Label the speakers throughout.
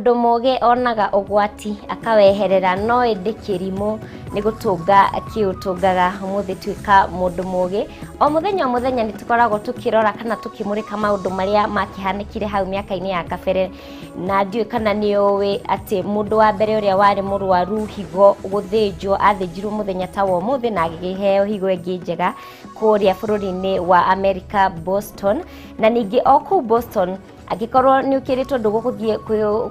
Speaker 1: Mũndũ mũgĩ onaga ũgwati akaweherera, no ĩndĩ kĩrimũ nĩ gũtũnga kĩũtũngaga. Ũmũthĩ tuĩka mũndũ mũgĩ. O mũthenya o mũthenya nĩ tũkoragwo tũkĩrora kana tũkĩmũrĩka maũndũ marĩa makĩhanĩkire hau mĩaka-inĩ ya kabere, na ndiũĩ kana nĩ ũĩ atĩ mũndũ wa mbere ũrĩa warĩ mũrwaru higo gũthĩnjwo athĩnjirwo mũthenya ta wa ũmũthĩ na agĩkĩheo higo ĩngĩ njega kũrĩa bũrũri-inĩ wa America, Boston. Na ningĩ o kũu Boston, angĩkorwo nĩ ũkĩrĩtwo ndũgũgũthiĩ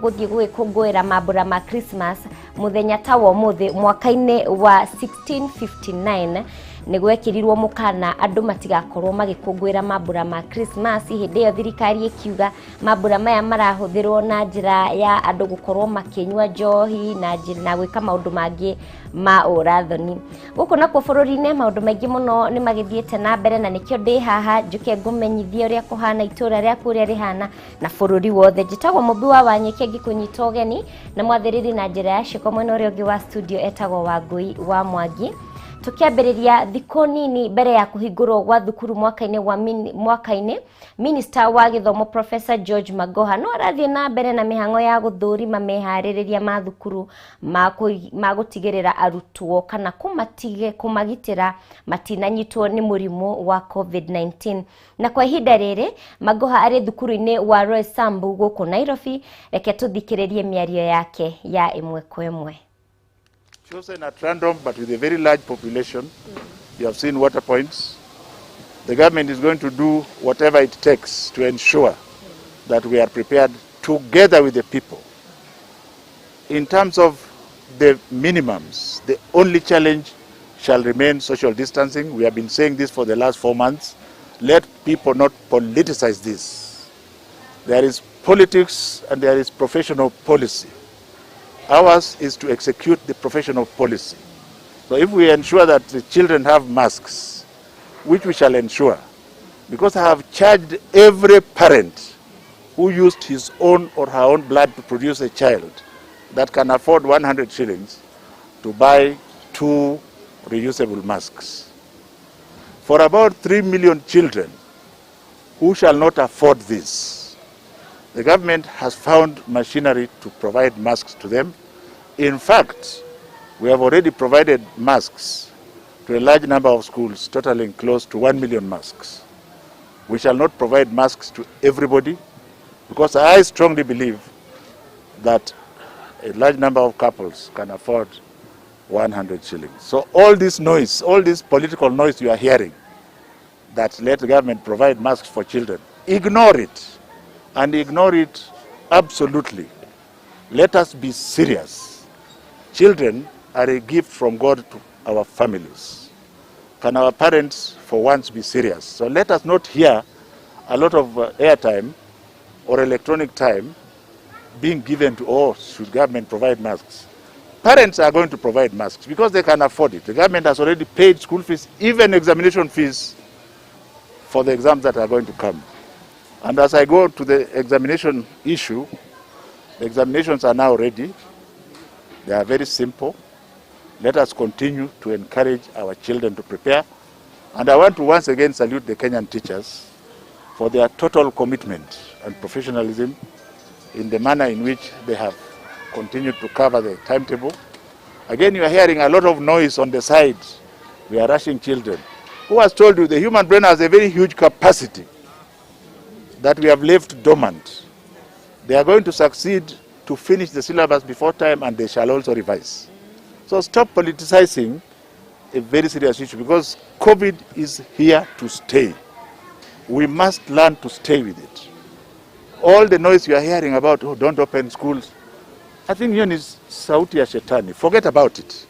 Speaker 1: gũthiĩ gũgĩkũngũĩra mambũra ma Christmas, mũthenya ta wa ũmũthĩ mwaka-inĩ wa 1659 nĩ gwekĩrirwo mũkana andũ matigakorwo magĩkũngũĩra mambũra ma Christmas. Hĩndĩ ĩyo thirikari ĩkiuga mambũra maya marahũthĩrwo na njĩra ya andũ gũkorwo makĩnyua njohi na njĩra na gwĩka maũndũ mangĩ ma ũrathoni. Gũkũ nakuo bũrũri-inĩ maũndũ maingĩ mũno nĩ magĩthiĩte na mbere, na nĩkĩo ndĩ haha njũke ngũmenyithie ũrĩa kũhana, itũra rĩaku ũrĩa rĩhana na bũrũri wothe. Njĩtagwo Mũmbi wa Wanyeki, ngĩkũnyita ũgeni na mwathĩrĩri na njĩra ya ciĩko mwena ũrĩa ũngĩ wa studio etagwo Wangũi wa Mwangi. Tũkĩambĩrĩria, thikũ nini mbere ya kũhingũrwo gwa thukuru mwaka-inĩ wa mwaka-inĩ, Minister wa gĩthomo Professor George Magoha no arathiĩ na mbere na mĩhang'o ya gũthũrima meharĩrĩria ma thukuru ma gũtigĩrĩra arutwo kana kũmatige kũmagitĩra matinanyitwo nĩ mũrimũ wa COVID-19. Na kwa ihinda rĩrĩ Magoha arĩ thukuru-inĩ wa Roysambu gũkũ Nairobi. Reke tũthikĩrĩrie mĩario yake ya ĩmwe kwa ĩmwe.
Speaker 2: Chosen at random, but with a very large population. You have seen water points. The government is going to do whatever it takes to ensure that we are prepared together with the people. In terms of the minimums, the only challenge shall remain social distancing. We have been saying this for the last 4 months. Let people not politicize this. There is politics and there is professional policy. Ours is to execute the professional policy. So if we ensure that the children have masks, which we shall ensure, because I have charged every parent who used his own or her own blood to produce a child that can afford 100 shillings to buy two reusable masks. For about 3 million children who shall not afford this, the government has found machinery to provide masks to them. In fact, we have already provided masks to a large number of schools, totaling close to 1 million masks. We shall not provide masks to everybody because I strongly believe that a large number of couples can afford 100 shillings. So all this noise, all this political noise you are hearing, that let the government provide masks for children, ignore it, and ignore it absolutely. Let us be serious. Children are a gift from God to our families. Can our parents for once be serious? So let us not hear a lot of airtime or electronic time being given to, "Oh, should government provide masks?" Parents are going to provide masks because they can afford it. The government has already paid school fees, even examination fees for the exams that are going to come. And as I go to the examination issue, the examinations are now ready. They are very simple. Let us continue to encourage our children to prepare. And I want to once again salute the Kenyan teachers for their total commitment and professionalism in the manner in which they have continued to cover the timetable. Again, you are hearing a lot of noise on the side. "We are rushing children." Who has told you the human brain has a very huge capacity that we have left dormant? They are going to succeed to finish the syllabus before time, and they shall also revise. So stop politicizing a very serious issue, because COVID is here to stay. We must learn to stay with it. All the noise you are hearing about, "Oh, don't open schools," I think hiyo ni sauti ya shetani. Forget about it.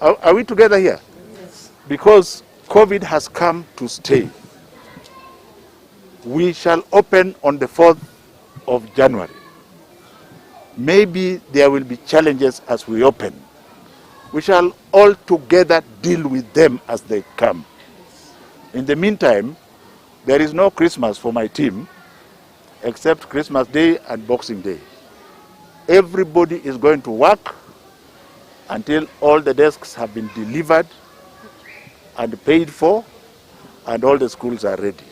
Speaker 2: Are we together here? Yes. Because COVID has come to stay. We shall open on the 4th of January. Maybe there will be challenges as we open. We shall all together deal with them as they come. In the meantime, there is no Christmas for my team except Christmas Day and Boxing Day. Everybody is going to work until all the desks have been delivered and paid for and all the schools are ready.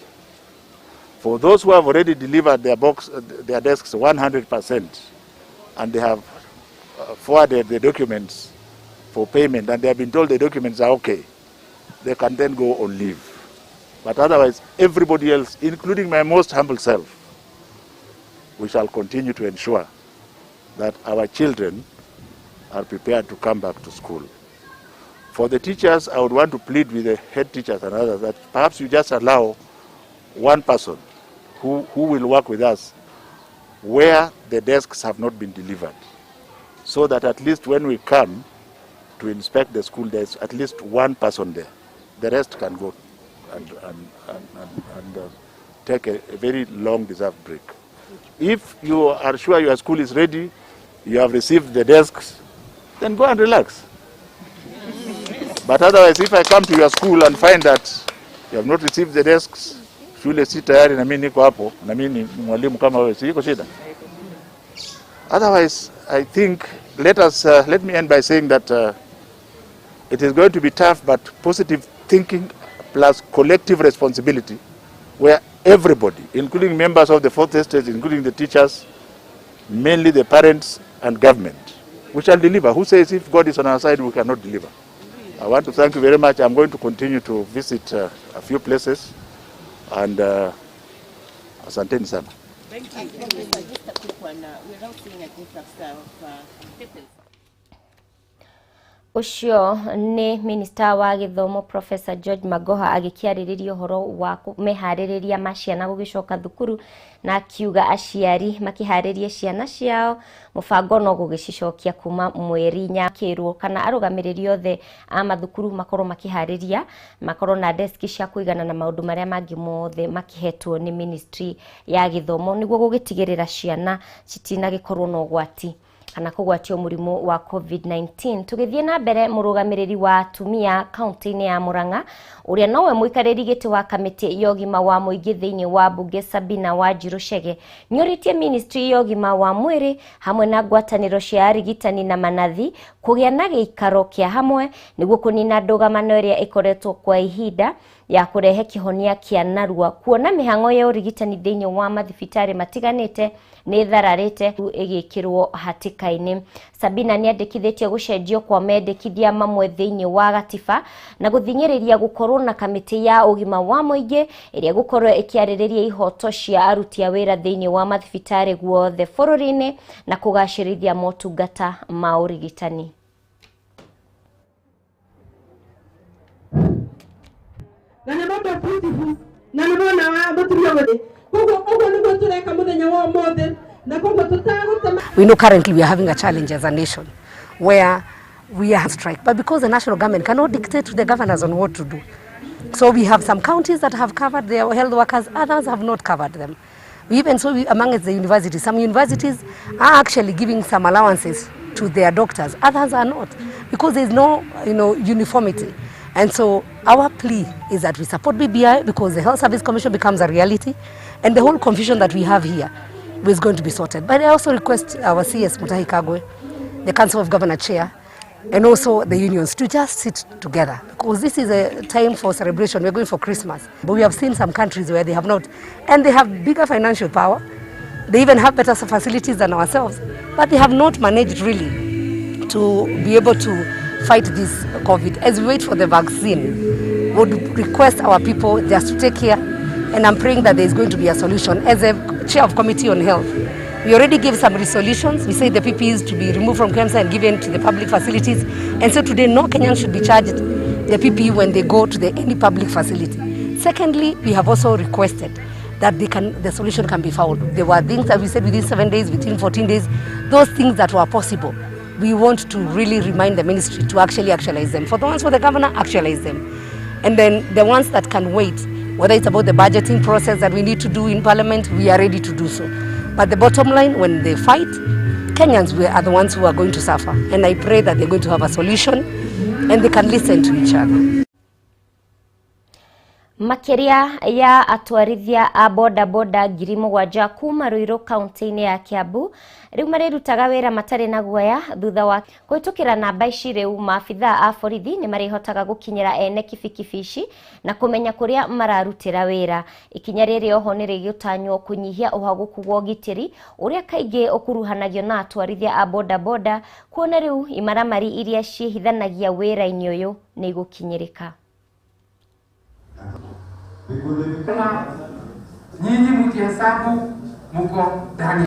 Speaker 2: For those who have already delivered their desks 100%, and they have forwarded the documents for payment and they have been told the documents are okay, they can then go on leave. But otherwise, everybody else, including my most humble self, we shall continue to ensure that our children are prepared to come back to school. For the teachers, I would want to plead with the head teachers and others that perhaps you just allow one person who will work with us where the desks have not been delivered, so that at least when we come to inspect the school, there's at least one person there. The rest can go and take a very long deserved break. If you are sure your school is ready, you have received the desks, then go and relax. But otherwise, if I come to your school and find that you have not received the desks, shule si tayari na mimi niko hapo, na mimi ni mwalimu kama wewe, si iko shida? Otherwise, I think let me end by saying that it is going to be tough, but positive thinking plus collective responsibility, where everybody, including members of the fourth estate, including the teachers, mainly the parents and government, we shall deliver. Who says if God is on our side, we cannot deliver? I want to thank you very much. I'm going to continue to visit a few places, and asanteni sana.
Speaker 3: Thank you. Professor, just a quick one. We're now seeing an influx of pupils.
Speaker 1: Ũcio nĩ minista wa gĩthomo Professor George Magoha agĩkĩarĩrĩria ũhoro wa meharĩrĩria ma ciana gũgĩcoka thukuru, na akiuga aciari makĩharĩrie ciana ciao mũbango no gũgĩcicokia kuma mweri inya kĩrwo kana arũgamĩrĩri othe a mathukuru makorwo makĩharĩria makorwo na deski cia kũigana na maũndũ marĩa mangĩ mothe makĩhetwo nĩ ministry ya gĩthomo nĩguo gũgĩtigĩrĩra ciana citinagĩkorwo na ũgwati kana kũgwatio mũrimũ wa COVID-19. Tũgĩthiĩ na mbere, mũrũgamĩrĩri wa atumia kaunti-inĩ ya Murang'a ũrĩa nowe mũikarĩri gĩtĩ wa kamĩtĩ ya ũgima wa mũingĩ thĩinĩ wa mbunge Sabina Wanjiru Chege nĩorĩtie ministry ya ũgima wa mwĩrĩ hamwe na ngwatanĩro cia arigitani na manathi kũgĩa na gĩikaro kĩa hamwe nĩguo kũnina ndũgamano ĩrĩa ĩkoretwo kwa ihinda ya kũrehe kĩhonia kĩa narua, kuona mĩhang'o ya ũrigitani thĩinĩ wa mathibitarĩ matiganĩte nĩ ĩthararĩte ĩgĩkĩrwo hatĩka-inĩ. Sabina nĩandĩkithĩtie gũcenjio kwa mendekithia mamwe thĩinĩ wa gatiba na gũthing'ĩrĩria gũkorwo na kamĩtĩ ya ũgima wa mũingĩ ĩrĩa ĩgũkorwo ĩkĩarĩrĩria ihoto cia aruti a wĩra thĩinĩ wa mathibitarĩ guothe bũrũri-inĩ na kũgacĩrithia motungata ma ũrigitani.
Speaker 4: Na nĩ mũndũ beautiful na nĩ mwana wa mũtumia ũyũ koguo ũguo nĩguo tũreka mũthenya wa ũmũthĩ na koguo tũtagũtema.
Speaker 5: We know currently we are having a challenge as a nation where we are strike, but because the national government cannot dictate to the governors on what to do. So we have some counties that have covered their health workers, others have not covered them. We even saw among the universities, some universities are actually giving some allowances to their doctors, others are not, because there is no uniformity. And so our plea is that we support BBI because the Health Service Commission becomes a reality and the whole confusion that we have here is going to be sorted. But I also request our CS Mutahi Kagwe, the Council of Governor Chair, and also the unions to just sit together, because this is a time for celebration. We're going for Christmas. But we have seen some countries where they have not, and they have bigger financial power. They even have better facilities than ourselves, but they have not managed really to be able to fight this COVID. As we wait for the vaccine, we would request our people just to take care, and I'm praying that there is going to be a solution. As a chair of committee on health, we already gave some resolutions. We say the PPEs to be removed from KEMSA and given to the public facilities. And so today, no Kenyan should be charged the PPE when they go to any public facility. Secondly, we have also requested that the solution can be found. There were things that we said within 7 days, within 14 days, those things that were possible. We want to really remind the ministry to actually actualize them. For the ones for the governor, actualize them. And then the ones that can wait, whether it's about the budgeting process that we need to do in parliament, we are ready to do so. But the bottom line, when they fight, Kenyans are the ones who are going to suffer. And I pray that they're going to have a solution and they can listen to each other.
Speaker 1: Makĩria ya atwarithia a bodaboda 7,000 kuma Ruiru kaunti-inĩ ya Kiambu rĩu marĩrutaga wĩra matarĩ na guoya thutha wa kũhĩtũkĩra namba ici. Rĩu maabithaa a borithi nĩ marĩhotaga gũkinyĩra ene kibikibi ici na kũmenya kũrĩa mararutĩra wĩra. Ikinya rĩrĩ oho nĩ rĩgũtanywo kũnyihia ũhagũku wa ũgitĩri ũrĩa kaingĩ ũkuruhanagio na atwarithia a bodaboda, kuona rĩu imaramari iria ciĩhithanagia wĩra-inĩ ũyũ nĩ igũkinyĩrĩka.
Speaker 6: Nyinyi mkihesabu mko ndani.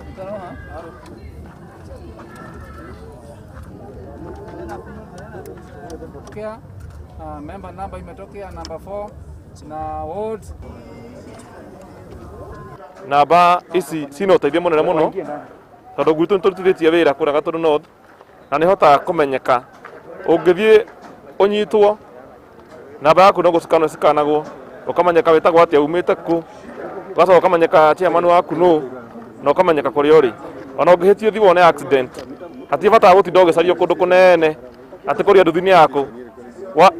Speaker 6: Member number imetokea number 4 na ward.
Speaker 7: Namba ici cina ũteithio mũnene mũno tondũ gwitũ nĩ tũrutithĩtie wĩra kũrĩa Gatũndũ North na nĩ hotaga kũmenyeka. Ũngĩthiĩ ũnyitwo namba yaku no gũcikanwo cikanagwo, ũkamenyeka wĩtagwo atĩa, umĩte kũ, ũgacoka ũkamenyeka chairman waku nũ, na ũkamenyeka kũrĩa ũrĩ. Ona ũngĩhĩtio ũthiĩ wone accident, hatirĩ bata wa gũtinda ũgĩcario kũndũ kũnene atĩ kũrĩa nduthi-inĩ yaku.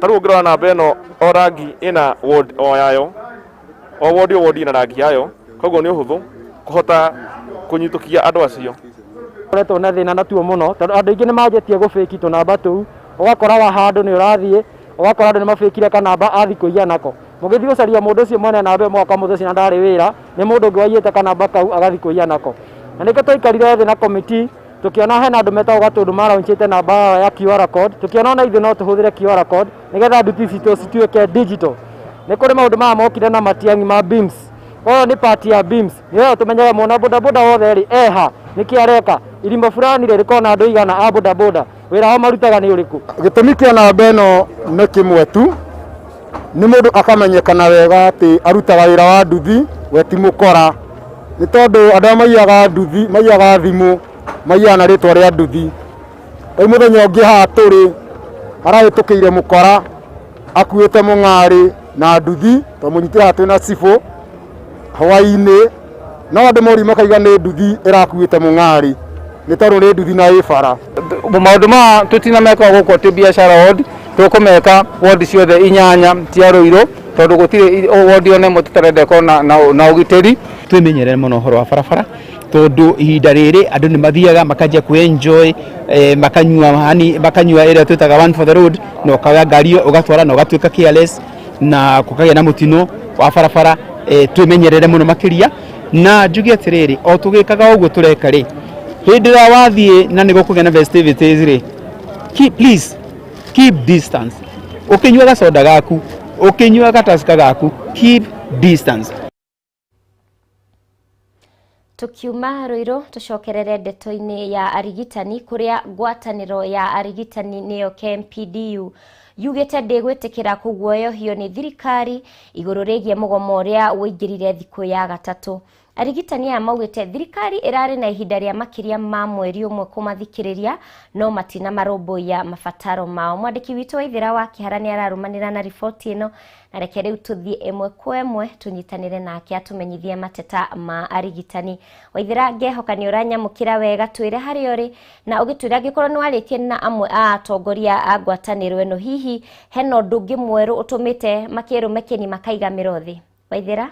Speaker 7: Ta rĩu ũngĩrora namba ĩno o rangi ĩna ward o yayo, o ward o ward ĩna rangi yayo, koguo nĩ ũhũthũ kũhota kũnyitũkia andũ acio.
Speaker 8: Koretwo na thĩna natuo mũno tondũ andũ aingĩ nĩ manjĩtie gũbĩki tũnamba tũu, ũgakora wa handũ nĩ ũrathiĩ ũgakora andũ nĩ mabĩkire kanamba athiĩ kũiya nako. Mũgĩthiĩ gũcaria mũndũ ũcio mwene namba ĩyo mũgakora mũndũ ũcio na ndarĩ wĩra, nĩ mũndũ ũngĩ waiyĩte kanamba kau agathiĩ kũiya nako. Na nĩkĩo twaikarire thĩ na komiti tukiona hena andũ metagwo Gatũndũ maraunchĩte namba yao ya QR code, tukiona ona ithuĩ no tũhũthĩre QR code nĩgetha nduthi citũ cituĩke digital. Nĩ kũrĩ maũndũ maya mokire na Matiang'i ma BIMS. Ũyũ nĩ part ya BIMS. Nĩgetha tũmenyage mwana bodaboda wothe rĩ eha nĩkĩ areka, irima fulani rĩ rĩkoragwo na andũ igana a bodaboda, wĩra wao marutaga nĩ ũrĩkũ.
Speaker 9: Gĩtũmi kĩa namba ĩno nĩ kĩmwe tu, nĩ mũndũ akamenyekana wega atĩ arutaga wĩra wa nduthi we ti mũkora, nĩ tondũ andũ arĩa maiyaga nduthi, maiyaga thimũ, maiyaga na rĩtwa rĩa nduthi. Rĩu mũthenya ũngĩ haha tũrĩ harahĩtũkĩire mũkora akuĩte mũng'arĩ na nduthi, twamũnyitire haha twĩna cibũ hwaĩ-inĩ, no andũ mori makaiga nĩ nduthi ĩrakuĩte mũng'arĩ, nĩ tondũ nĩ nduthi na ĩ bara.
Speaker 10: Maũndũ maya tũtinameka gũkũ atĩ biacara ward, tũkũmeka ward ciothe 8 cia Ruiru tondũ gũtirĩ ward ona ĩmwe tũtarenda ĩkorwo na ũgitĩri.
Speaker 11: Twĩmenyerere mũno ũhoro wa barabara tondũ ihinda rĩrĩ andũ nĩ mathiaga makanjia kwĩ enjoy, makanyua hani, makanyua ĩrĩa twĩtaga one for the road, na ũkoya ngari ĩyo ũgatwara na ũgatuĩka careless na kũkagĩa na mũtino wa barabara. Twĩmenyerere mũno makĩria, na njuge atĩrĩrĩ, o tũgĩkaga ũguo tũreka rĩ, hĩndĩ ĩrĩa wathiĩ na nĩ gũkũgĩa na festivities rĩ, please keep distance. Ũkĩnyua gacoda gaku, ũkĩnyua gataska gaku, keep distance.
Speaker 1: Tukiuma Ruiru tucokerere ndeto-inĩ ya arigitani kuria ngwatanĩro ya arigitani nĩyo KMPDU yugĩte ndĩgwĩtĩkĩra kũguoyohio nĩ thirikari igũrũ rĩgiĩ mũgomo ũrĩa ũingĩrire thikũ ya gatatũ. Arigitani aya maugĩte thirikari ĩrarĩ na ihinda rĩa makĩria ma mweri ũmwe kũmathikĩrĩria no matina marũmbũiya mabataro mao. Mwandĩki witũ Waithĩra wa Kĩhara nĩ ararũmanĩra na riboti ĩno, na reke rĩu tũthiĩ ĩmwe kwa ĩmwe tũnyitanĩre nake atũmenyithie mateta ma arigitani. Waithĩra, ngehoka nĩ ũranyamũkĩra wega, twĩre harĩa ũrĩ na ũgĩtwĩra angĩkorwo nĩ warĩtie na amwe a atongoria a ngwatanĩro ĩno, hihi hena ũndũ ũngĩ mwerũ ũtũmĩte makĩrũme kĩni makaiga mĩro thĩ. Waithĩra.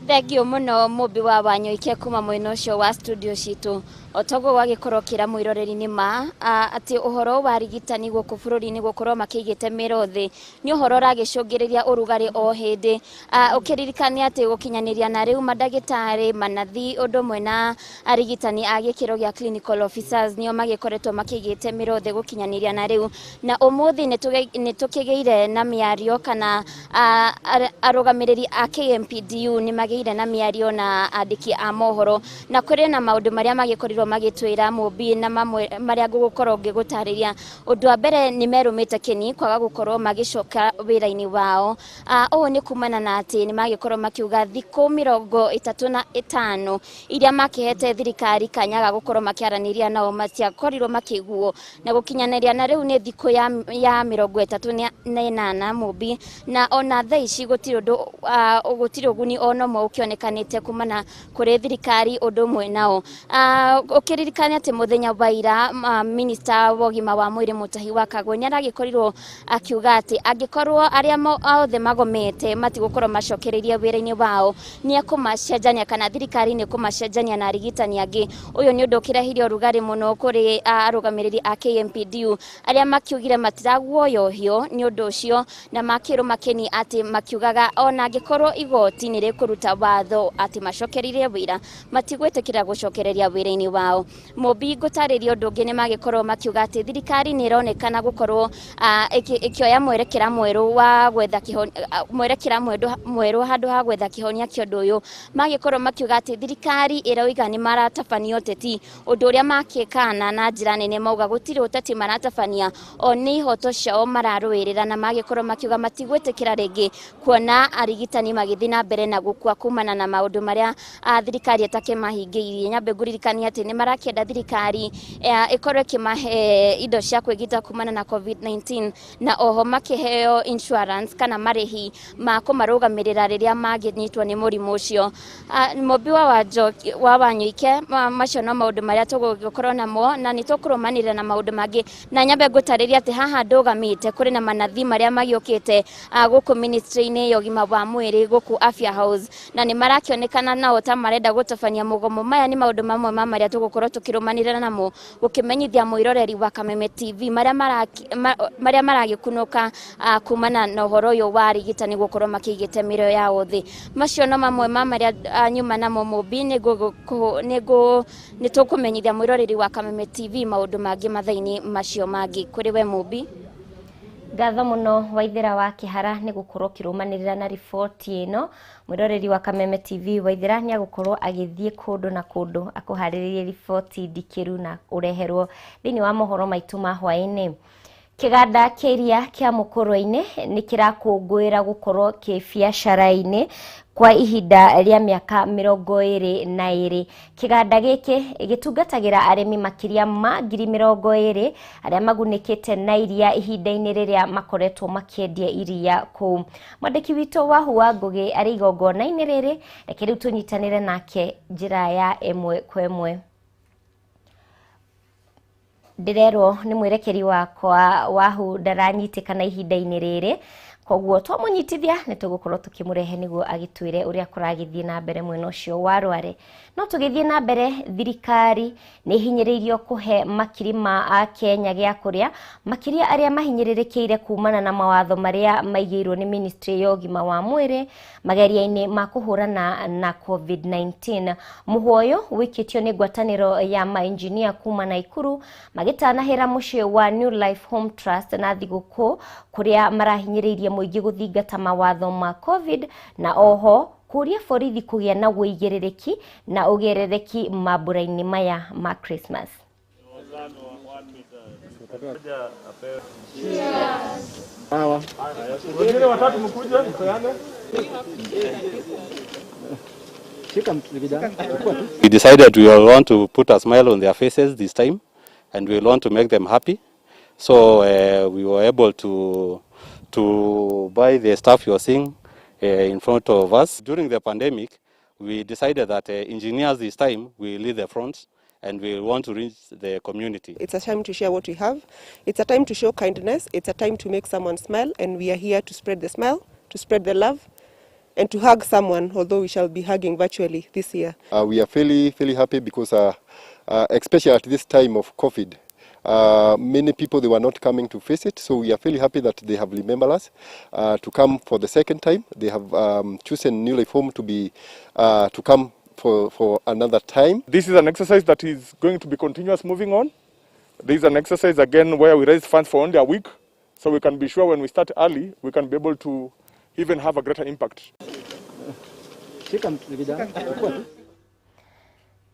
Speaker 12: Thengio mũno mũmbi wa Wanyoike kuma mwena ũcio wa studio citũ. O toguo gwagĩkorwo kĩra mwĩroreri nĩ ma atĩ ũhoro wa arigitani gũkũ bũrũri-inĩ gũkorwo makĩigĩte mĩro thĩ nĩ ũhoro ũragĩcũngĩrĩria ũrugarĩ o hĩndĩ. Ũkĩririkane atĩ gũkinyanĩria na rĩu mandagĩtarĩ, manathi ũndũ ũmwe na arigitani a gĩkĩro gĩa clinical officers nĩo magĩkoretwo makĩigĩte mĩro thĩ gũkinyanĩria na rĩu. Na ũmũthĩ nĩ tũkĩgĩire na mĩario kana arũgamĩrĩri a KMPDU nĩ magĩire na mĩario na andĩki a mohoro, na kũrĩ na maũndũ marĩa magĩkorirwo magĩtwĩra mũmbi na mamwe marĩa ngũgũkorwo ngĩgũtarĩria. Ũndũ wa mbere nĩ merũmĩte kĩni kwaga gũkorwo magĩcoka wĩra-inĩ wao. Ũũ nĩ kumana na atĩ nĩ magĩkorwo makiuga thikũ 35 iria makĩhete thirikari kanya ga gũkorwo makĩaranĩria nao matiakorirwo makĩiguo, na gũkinyanĩria na rĩu nĩ thikũ ya 38 mũmbi, na ona thaa ici gũtirĩ ũndũ gũtirĩ ũguni ona ũmwe ũkĩonekanĩte kumana kũrĩ thirikari ũndũ ũmwe nao. Ũkĩririkane atĩ mũthenya wa ira minista wa ũgima wa mwĩrĩ Mutahi wa Kagwe nĩ aragĩkorirwo akiuga atĩ angĩkorwo arĩa othe magomete matigũkorwo macokereirie wĩra-inĩ wao, nĩ ekũmacenjania kana thirikari nĩ kũmacenjania na arigitani angĩ. Ũyũ nĩ ũndũ ũkĩrehire ũrugarĩ mũno kũrĩ arũgamĩrĩri a KMPDU arĩa makiugire matiraguoyohio nĩ ũndũ ũcio, na makĩrwo makeni atĩ makiugaga ona angĩkorwo igoti nĩ rĩkũruta watho atĩ macokereirie wĩra, matigwĩtĩkĩra gũcokereria wĩra-inĩ wao. Mũmbi, ngũtarĩria ũndũ ũngĩ, nĩ magĩkorwo makiuga atĩ thirikari nĩ ĩronekana gũkorwo ĩkĩoya mwerekera mwerũ wa gwetha mwerekera mwerũ handũ ha gwetha kĩhonia kĩa ũndũ ũyũ. Magĩkorwo makiuga atĩ thirikari ĩroiga nĩ maratabania ũteti, ũndũ ũrĩa makĩkana na njĩra nene, mauga gũtirĩ ũteti maratabania, o nĩ ihoto ciao mararũĩrĩra, na magĩkorwo makiuga matigwĩtĩkĩra rĩngĩ kuona arigitani magĩthiĩ na mbere na gũkua kumana na maũndũ marĩa thirikari ĩtakĩmahingĩirie. Nyambe ngũririkania atĩ nĩ marakĩenda thirikari ĩkorwo ĩkĩmahe indo cia kwĩgita kumana na COVID-19, na oho makĩheo insurance kana marĩhi ma kũmarũgamĩrĩra rĩrĩa mangĩnyitwo nĩ mũrimũ ũcio. Mũmbi wa Wanyoike, macio no maũndũ marĩa tũgũgĩkorwo namo, na nĩ tũkũrũmanĩrĩra na maũndũ mangĩ. Na nyambe ngũtarĩria atĩ haha ndũgamĩte kũrĩ na manathi marĩa magĩũkĩte gũkũ ministry-inĩ ya ũgima wa mwĩrĩ gũkũ Afya House, na nĩ marakĩonekana nao ta marenda gũtabania mũgomo. Maya nĩ maũndũ mamwe ma marĩa tũgũkorwo tũkĩrũmanĩrĩra namo gũkĩmenyithia mwĩroreri wa Kameme TV marĩa maragĩkunũka kumana na ũhoro ũyũ wa arigitani gũkorwo makĩigĩte mĩrĩo yao thĩ. Macio no mamwe ma marĩa nyuma namo. Mũmbi, nĩ tũkũmenyithia mwĩroreri wa Kameme TV maũndũ mangĩ mathaa-inĩ macio mangĩ. Kũrĩ we Mũmbi.
Speaker 1: Ngatho mũno Waithera wa Kĩhara nĩ gũkorwo ũkĩrũmanĩrĩra na riboti ĩno. Mwĩroreri wa Kameme TV, Waithera nĩ agũkorwo agĩthiĩ kũndũ na kũndũ akũharĩrĩrie riboti ndikĩru na ũreherwo thĩinĩ wa mohoro maitũ ma hwaĩ-inĩ. Kĩganda kĩa iria kĩa Mũkũrwe-inĩ nĩ kĩrakũngũĩra gũkorwo kĩ biacara-inĩ kwa ihinda rĩa mĩaka 22. Kĩganda gĩkĩ gĩtungatagĩra arĩmi makĩria ma 20,000 arĩa magunĩkĩte na iria ihinda-inĩ rĩrĩa makoretwo makĩendia iria kũu. Mwandĩki witũ Wahu wa Ngũgĩ arĩ igongona-inĩ rĩrĩ, reke rĩu tũnyitanĩre nake njĩra ya ĩmwe kwa ĩmwe. Ndĩrerwo nĩ mwĩrekeri wakwa Wahu ndaranyitĩkana ihinda-inĩ rĩrĩ, koguo twamũnyitithia nĩ tũgũkorwo tũkĩmũrehe nĩguo agĩtwĩre ũrĩa kũragĩthiĩ na mbere mwena ũcio wa Rware. No tũgĩthiĩ na mbere, thirikari nĩ ihinyĩrĩirio kũhe makiri ma Akenya gĩa kũrĩa, makĩria arĩa mahinyĩrĩrĩkĩire kumana na mawatho marĩa maigĩirwo nĩ ministry ya ũgima wa mwĩrĩ mageria-inĩ ma kũhũrana na COVID-19. Mũhwa ũyũ wĩkĩtio nĩ ngwatanĩro ya mainjinia kuma Naikuru magĩtanahĩra mũciĩ wa New Life Home Trust na thigũkũ kũrĩa marahinyĩrĩirie mũingĩ gũthingata mawatho ma COVID, na oho kũria borithi kũgĩa na ũigĩrĩrĩki na ũgerereki mambura-inĩ maya ma Christmas.
Speaker 13: We decided we want to put a smile on their faces this time, and we want to make them happy. So we were able to buy the stuff you are seeing in front of us. During the pandemic, we decided that engineers this time will lead the front and we want to reach the community.
Speaker 14: It's a time to share what we have. It's a time to show kindness. It's a time to make someone smile, and we are here to spread the smile, to spread the love, and to hug someone, although we shall be hugging virtually this year.
Speaker 15: We are fairly, fairly happy because, especially at this time of COVID, many people, they were not coming to visit, so we are fairly happy that they have remembered us to come for the second time. They have chosen New Life Home to be to come for another time.
Speaker 16: This is an exercise that is going to be continuous moving on. This is an exercise again where we raise funds for only a week, so we can be sure when we start early, we can be able to even have a greater impact.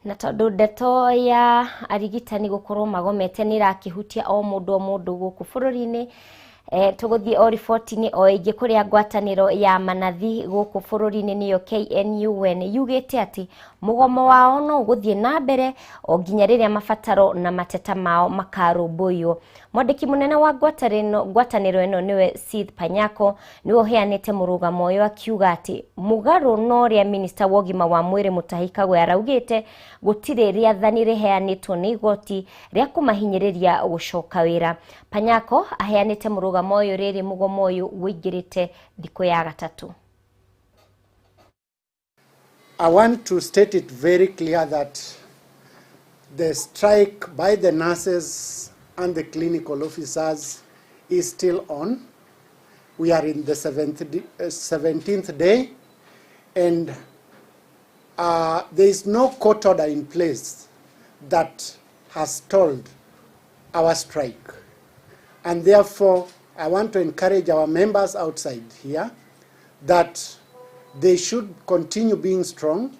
Speaker 1: Na tondu ndeto ya arigitani gukorwo magomete nĩ ĩrakĩhutia o mũndũ o mũndũ gũkũ bũrũri-inĩ, Tũgũthiĩ o riboti-inĩ o ĩngĩ kũrĩa ngwatanĩro ya manathi gũkũ bũrũri-inĩ nĩyo KNUN yugĩte atĩ mũgomo wao no ũgũthiĩ na mbere o nginya rĩrĩa mabataro na mateta mao makarũmbũiywo. Mwandĩki mũnene wa ngwatanĩro ĩno nĩwe Sith Panyako nĩwe ũheanĩte mũrũgamo ũyũ akiuga atĩ mũgarũ na ũrĩa minista wa ũgima wa mwĩrĩ Mutahi Kagwe araugĩte gũtirĩ rĩathani rĩheanĩtwo nĩ igoti rĩa kũmahinyĩrĩria gũcoka wĩra. Panyako aheanĩte mũrũgamo ũyũ rĩrĩ mũgomo ũyũ ũingĩrĩte thikũ ya gatatũ.
Speaker 17: I want to state it very clear that the strike by the nurses and the clinical officers is still on. We are in the 17th day, and there is no court order in place that has stalled our strike. And therefore, I want to encourage our members outside here that they should continue being strong.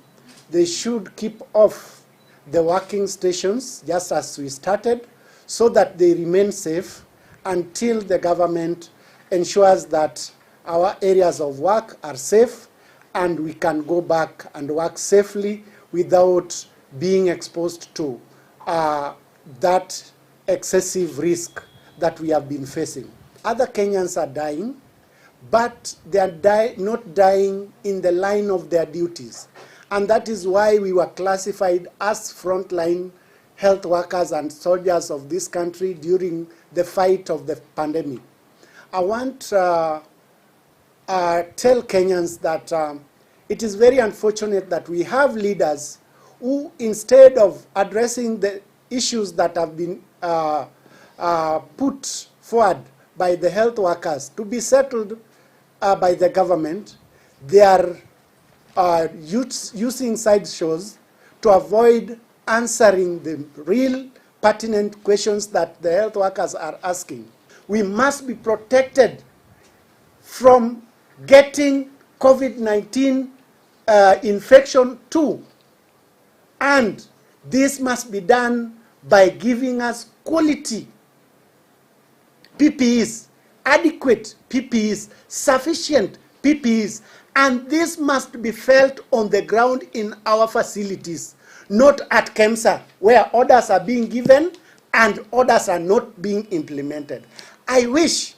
Speaker 17: They should keep off the working stations just as we started, so that they remain safe until the government ensures that our areas of work are safe and we can go back and work safely without being exposed to that excessive risk that we have been facing. Other Kenyans are dying, but they are not dying in the line of their duties. And that is why we were classified as frontline health workers and soldiers of this country during the fight of the pandemic. I want to tell Kenyans that it is very unfortunate that we have leaders who, instead of addressing the issues that have been put forward by the health workers to be settled by the government, they are using side shows to avoid answering the real pertinent questions that the health workers are asking. We must be protected from getting COVID-19 infection too. And this must be done by giving us quality PPEs, adequate PPEs, sufficient PPEs, and this must be felt on the ground in our facilities, not at KEMSA, where orders are being given and orders are not being implemented. I wish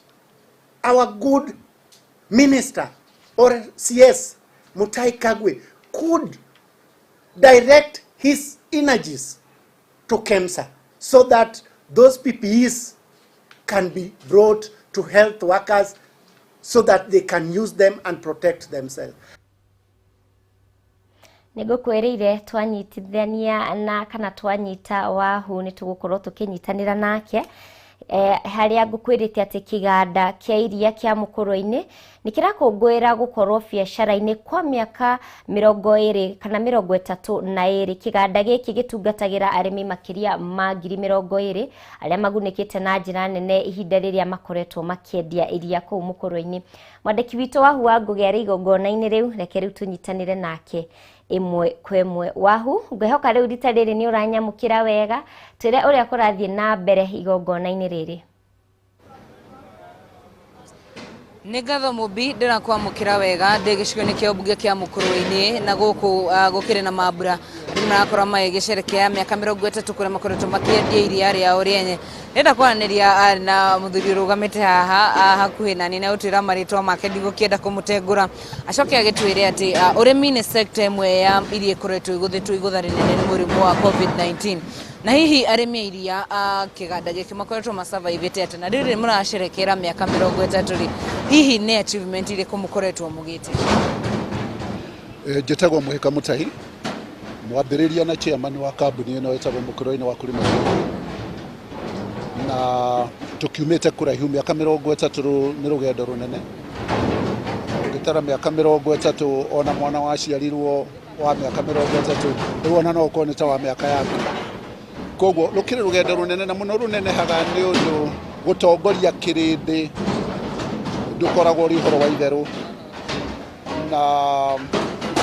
Speaker 17: our good minister or CS, Mutahi Kagwe, could direct his energies to KEMSA so that those PPEs can be brought to health workers so that they can use them and protect themselves.
Speaker 1: Nĩngũkwĩrĩire twanyitithania na kana twanyita Wahu nĩ tũgũkorwo tũkĩnyitanĩra nake harĩa ngũkwĩrĩte atĩ kĩganda kĩa iria kĩa Mũkũrwe-inĩ nĩ kĩrakũngũĩra gũkorwo biacara-inĩ kwa mĩaka 20 kana 32. Kĩganda gĩkĩ gĩtungatagĩra arĩmi makĩria ma 20,000 arĩa magunĩkĩte na njĩra nene ihinda rĩrĩa makoretwo makĩendia iria kũu Mũkũrwe-inĩ. Mwandĩki witũ Wahu wa Ngũgĩ arĩ igongona-inĩ rĩu, reke rĩu tũnyitanĩre nake ĩmwe kwa ĩmwe. Wahu, ngwĩhoka rĩu rita rĩrĩ nĩ ũranyamũkĩra wega, twĩre ũrĩa kũrathiĩ na mbere igongona-inĩ rĩrĩ.
Speaker 18: Nĩ ngatho Mũmbi, ndĩrakwamũkĩra wega ndĩ gĩcigo-inĩ kĩa ũmbunge kĩa Mũkũrwe-inĩ na gũkũ gũkĩrĩ na mambura andũ marakorwo magĩgĩcerekea mĩaka 30 kũrĩa makoretwo makĩendia iria rĩao rĩenye. Ndĩrenda kwaranĩria na mũthuri ũrũgamĩte haha hakuhĩ nani na ũtwĩra marĩtwa make, ndigũkĩenda kũmũtengũra, acoke agĩtwĩre atĩ ũrĩmi nĩ sector ĩmwe ya iria ĩkoretwo ĩgũthĩtwo igũtha rĩnene nĩ mũrimũ wa COVID-19, na hihi arĩmi a iria kĩganda gĩkĩ makoretwo masurvivĩte atĩa, na rĩrĩ mũracerekera mĩaka 30 rĩ, hihi nĩ achievement irĩkũ mũkoretwo mũgĩte?
Speaker 19: Njĩtagwo Mũhĩka Mũtahi, mwambĩrĩria na chairman wa kambuni ĩno ĩtagwo Mũkũrwe-inĩ wa kũrĩma, na tũkiumĩte kũraihu mĩaka 30 nĩ rũgendo rũnene. Ũngĩtara mĩaka 30 ona mwana waciarirwo wa mĩaka 30 rĩu ona no ũkorwo nĩ ta wa mĩaka yaku. Koguo rũkĩrĩ rũgendo rũnene na mũno rũnenehaga nĩ ũndũ gũtongoria kĩrĩndĩ ndũkoragwo ũrĩ ũhoro wa itherũ, na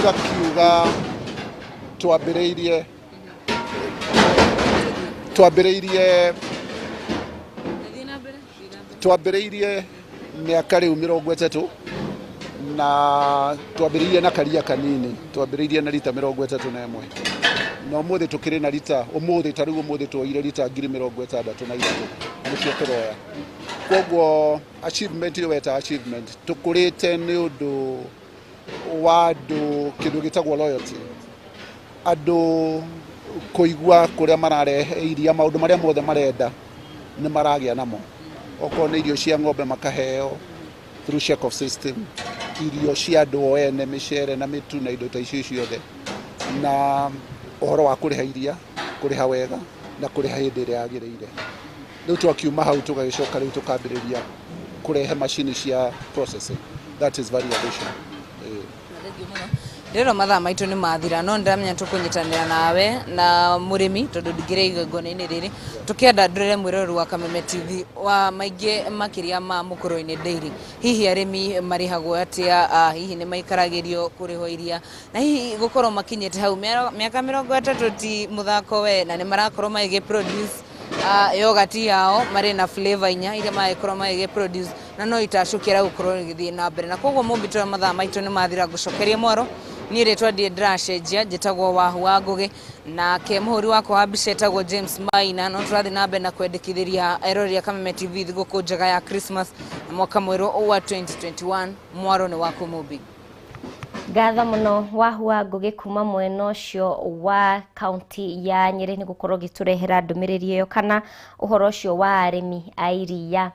Speaker 19: ngakiuga twambĩrĩirie Twambĩrĩirie mĩaka rĩu 30 na twambĩrĩirie na karia kanini, twambĩrĩirie na rita 31, na ũmũthĩ tũkĩrĩ na rita, ũmũthĩ ta rĩu ũmũthĩ tuoire rita 63,000 nĩcio tũroya. Koguo achievement ĩyo weta achievement, tũkũrĩte nĩ ũndũ wa andũ kĩndũ gĩtagwo loyalty, andũ kũigua kũrĩa mararehe iria, maũndũ marĩa mothe marenda nĩ maragĩa namo, okorwo nĩ irio cia ng'ombe makaheo through check off system, irio cia andũ o ene, mĩcere na mĩtu na indo ta icio ciothe, na ũhoro wa kũrĩha iria, kũrĩha wega na kũrĩha hĩndĩ ĩrĩa yagĩrĩire. Rĩu twakiuma hau tũgagĩcoka rĩu tũkambĩrĩria kũrehe macini cia processing, that is value addition.
Speaker 18: Ndĩrona mathaa maitũ nĩ mathira, no ndĩramenya tũkũnyitanĩra nawe na mũrĩmi tondũ ndingĩrĩ igongona-inĩ rĩrĩ tũkĩenda ndũrĩre mwĩroreri wa Kameme TV wa maingĩ makĩria ma Mũkũrwe-inĩ Dairy. Hihi arĩmi marĩhagwo atĩa? Hihi nĩ maikaragĩrio kũrĩhwo iria, na hihi gũkorwo makinyĩte hau mĩaka 30 ti mũthako we, na nĩ marakorwo magĩgĩ produce yogurt yao, marĩ na flavor inya iria maragĩkorwo magĩgĩ produce, na no itacũkĩra gũkorwo rĩgĩthiĩ na mbere. Na koguo mũmbitũ, mathaa maitũ nĩ mathira, ngũcokeria mwaro. Niĩ rĩtwa ndirĩ ndĩracenjia, njĩtagwo Wahu wa Ngũgĩ, nake mũhũri wakwa wa mbica etagwo James Maina. No tũrathiĩ na mbere na kwendekithĩria eroreri a Kameme TV thigũkũ njega ya Christmas na mwaka mwerũ wa 2021. Mwaro nĩ waku, Mũmbi.
Speaker 1: Ngatho mũno, Wahu wa Ngũgĩ, kuma mwena ũcio wa kaunti ya Nyĩrĩ, nĩ gũkorwo ũgĩtũrehera ndũmĩrĩri ĩyo kana ũhoro ũcio wa arĩmi a iria.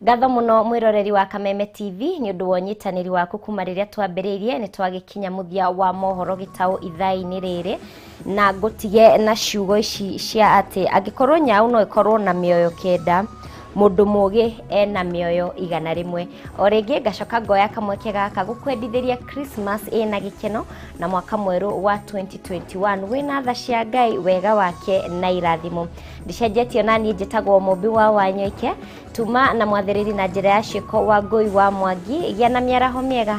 Speaker 1: Ngatho mũno, mwĩroreri wa Kameme TV, nĩ ũndũ wa ũnyitanĩri waku kuma rĩrĩa twambĩrĩirie. Nĩ twagĩkinya mũthia wa mohoro gĩtaũ ithaa-inĩ rĩrĩ, na ngũtige na ciugo ici cia atĩ angĩkorwo nyau no ĩkorwo na mĩoyo 9, mũndũ mũgĩ ena mĩoyo 100. O rĩngĩ ngacoka ngoya kamweke gaka gũkwendithĩria Christmas ĩna gĩkeno na mwaka mwerũ wa 2021 wĩna tha cia Ngai, wega wake na irathimo. Ndicenjetie, na niĩ njĩtagwo Mũmbi wa Wanyoike, tuma na mwathĩrĩri na njĩra ya ciĩko wa Ngũi wa Mwangi. Gĩa na mĩaraho mĩega.